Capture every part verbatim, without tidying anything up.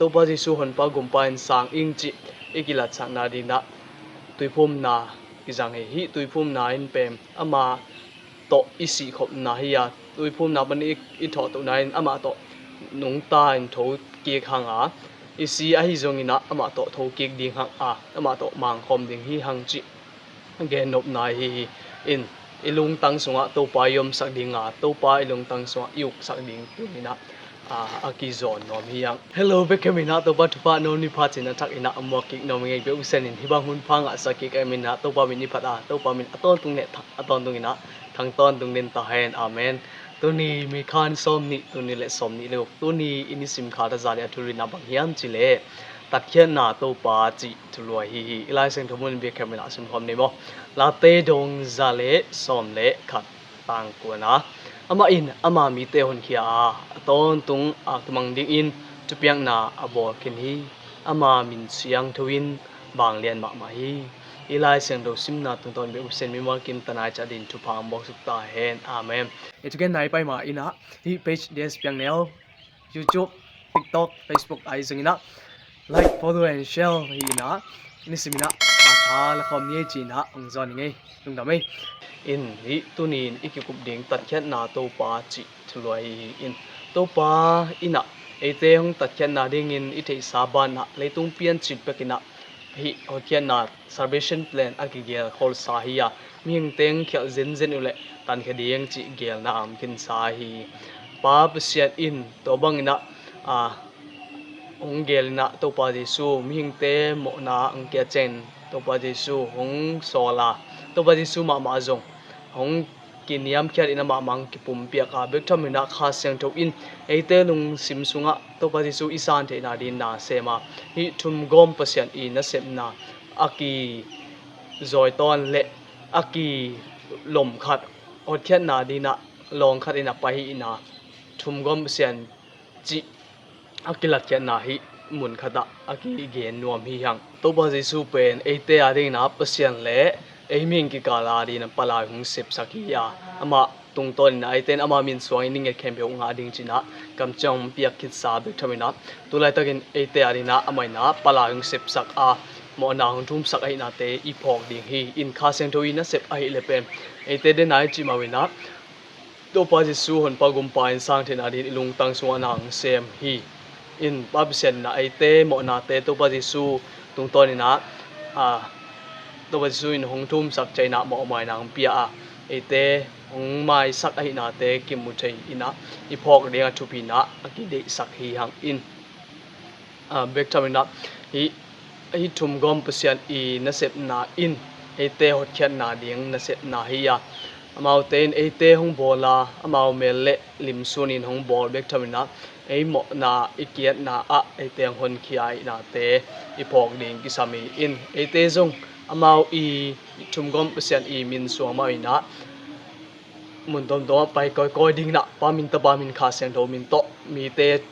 Topa Jesu honpa gumpa in sang ing cih i kilatsakna dingin ah tuiphumna kizang hi. Hih tuiphumna in pen ama tawh i sihkhopna hi a, tuiphumna panin i, i thawhtohna in amah tawh nungta in thokik hang a, i si ahi zongin ah amah tawh thokik ding hang a, amah tawh mangkhawm ding hi hang cih gennopna hi hi. In i lungtang sungah Topa i omsak ding a, Topa i lungtang sungah i uksak ding tuni-in ah a, a kizawn nuam hi hang. Hello, bek khat in ah Topa thupha nuam ni pha cih a thak in ah a muak kik nuam ing ei. Bek usen in hih bang hun pha ngahsak kik a min ah Topa min i phat a, Topa min a tawntung le a tawntungin ah thang tawntung den ta hen. Amen. Tuni Mikha ni sawm nih, tuni le sawm nih le guk, tuni i nisim kha thaza le a thulu in ah bang hiam cih leh tatkhiatna Topa cih thulu ahi hi. I Lai Siangtho mun bek khat in ah simkhawm ni maw. Late dong za le sawm le khat, tang kuana. Amah in ama mite honkhia a, a tawntung a kimang dingin thupiakna a bawl khin hi. Ama min siangtho in vanglian mahmah hi. I Lai Siangtho simna tungtawn bek usen mimal kim tanai cah din thupha hong buak suk ta hen. Amen. I thugen nai pai ma in ah hih page D S Piang Neu, YouTube, TikTok, Facebook ahi zongin ah like, follow and share hi in ah, nisimin ah a tha la khawm ni ei ci-in ah hong zawn ing ei. Lungdam ei. In hih tuni-in i kikup ding tatkhiatna Topa cih thulu ahi hi. In Topa in ah eite hong tatkhiatna dingin i theihsa banah leitung piancil pek in ah hih hotkhiatna salvation plan a kigel kholsa hi a, mihingte hong khialh zenzen uh leh tankhia ding cih gelna a om khinsa hi. Pa Pasian in tua bangin ah, a, hong gel in ah Topa Jesu mihingte mawhna hong kia ciangin Topa Jesu hong sawl a, Topa Jesu mahmah zong hong kiniamkhiat in amah mah hong kipumpiak a, bek thamin ah Kha Siangtho in eite lungsim sungah Topa Jesu i san theihna dingin na sem a, hih thumgawm Pasian i nasepna a kizawitawn le a kilom khat, hotkhiatna dingin ah lawng khat in a pai hi in ah, thumgawm Pasian cih a kilatkhiatna hih mun khatah a kigen nuam hi hang. Topa Jesu pen eite a dingin ah Pasian le ei mihing kikal a dingin ah palai hong sepsak hi a, amah tungtawn in ah eite in ama min suangin i nget khempeuh ngah ding ci-in ah kamciam hong piak khitsa bek thamin ah, tu laitakin eite a dingin ah amah in ah palai hong sepsak a, mawhna hong thumsak ahihnate i phawk ding hi. In Kha Siangtho i nasep ahih leh pen eite den a i cih mah in ah Topa Jesu honpa gumpa in sang theihna dingin i lungtang sungah na hong sem hi. In Pa Pasian in ah eite mawhnate Topa Jesu tungtawn in ah, a, Topa Jesu in hong thumsak ciangin ah mawhmaina hong pia a, eite hong maisak ahihnate kimu thei in ah i phawk ding a thupi in ah a kideihsak hi hang. In a, bek thamin ah hih, hih thumgawm Pasian i nasepna in eite hotkhiatna ding nasepna hi a, amaute in eite hong bawl a, amau mel le limsun in hong bawl bek thamin ah ei mawhna i kiatna ah eite hong honkhia ahihnate i phawk ding kisam hi. In eite zong amau i thumgawm Pasian i min suang mah in ah mun tuamtuam ah pai kawikawi dingin ah Pa min, Tapa min, Kha Siangtho min tawh mite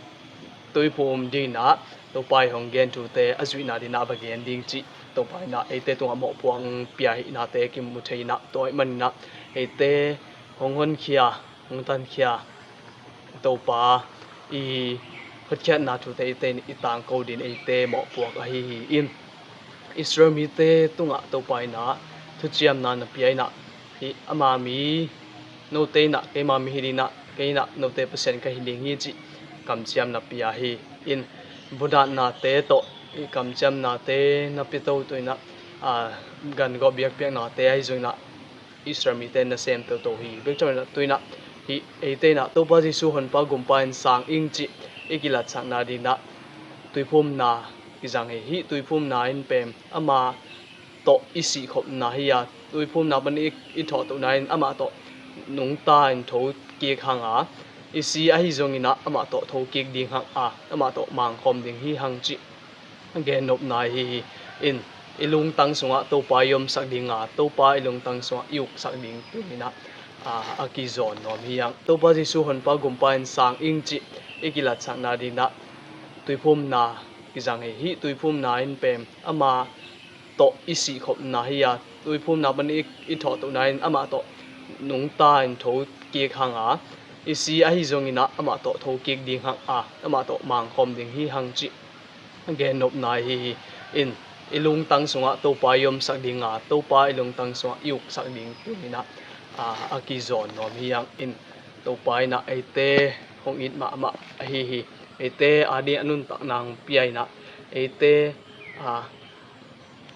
tuiphum dingin ah Topa i hong gen thute a zuihna dingin ah va gen ding cih Topa in ah eite tungah mawhpuak hong pia ahihnate kimu thei in ah, tua ahih manin ah eite hong honkhia, hong tankhia Topa i hotkhiatna thute eite in i tangko dingin eite mawhpuak ahi hi. In Israel mite tungah Topa in ah thuciamna na pia in ah, hih ama mi, note in ah keima mi hi dingin ah, kei in ah note Pasian ka hi ding hi cih kamciam na pia hi. In vunatnate tawh hih kamciamnate na pia toto in ah, a, gan gawh biakpiaknate ahi zongin ah Israel mite nasem toto hi. Bek thamin ah tu-in ah hih eite in ah Topa Jesu honpa gumpa in sang ing cih i kilatsakna dingin ah tuiphumna kizang hi. Hih tuiphumna in pen ama tawh i sihkhopna hi a, tuiphumna panin i, i thawhtohna in amah tawh nungta in thokik hang a, i si ahi zongin ah amah tawh thokik ding hang a, amah tawh mangkhawm ding hi hang cih gennopna hi hi. In i lungtang sungah Topa i omsak ding a, Topa i lungtang sungah i uksak ding tuni-in ah a, a kizawn nuam hi hang. Topa Jesu honpa gumpa in sang ing cih i kilatsakna dingin ah tuiphumna kizang hi. Hih tuiphumna in pen ama tawh i sihkhopna hi a, tuiphumna panin i, i thawhtohna in amah tawh nungta in thokik hang a, i si ahi zongin ah amah tawh thokik ding hang a, amah tawh mangkhawm ding hi hang cih gennopna hi hi. In i lungtang sungah Topa i omsak dinga, Topa i lungtang sungah i uksak ding tuni-in ah a kizawn nuam hi hang. In Topa in ah eite hong it mahmah ahi hi. Eite ading a nuntakna hong pia in ah, eite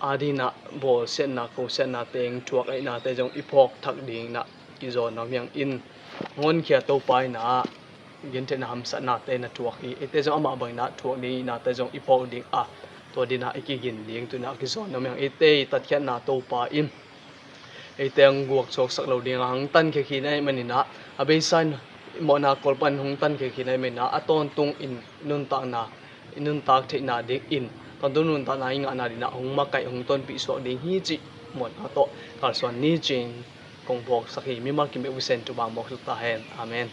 ading in ah bawlsiatna, kosiatna teng, thuak a ihnate zong i phawk thak dingin ah kizawn nuam hi hang. In hong honkhia Topa in ah gentheihna, hamsatnate na thuak hi. Eite zong amah bangin ah thuak ding ihnate zong i phawk ding a, tua dingin ah i kigin ding tuni-in ah kizawn nuam hi hang. Eite i tatkhiatna Topa in eite hong guaksuaksak lo ding a, hong tankhia khin ahih manin ah, a beisa in mawhna kol pan hong tankhia khin ahih manin ah, a tawntung in nuntakna, i nuntak theihna dingin, tawntung nuntakna i ngahna dingin ah hong makaih, hong tonpih suak ding hi cih mawhna tawh kalsuan ni ci-in kong phawksak hi. Mimal kim bek Pasian thupha hong phawksak ta hen. Amen.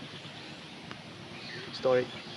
Story.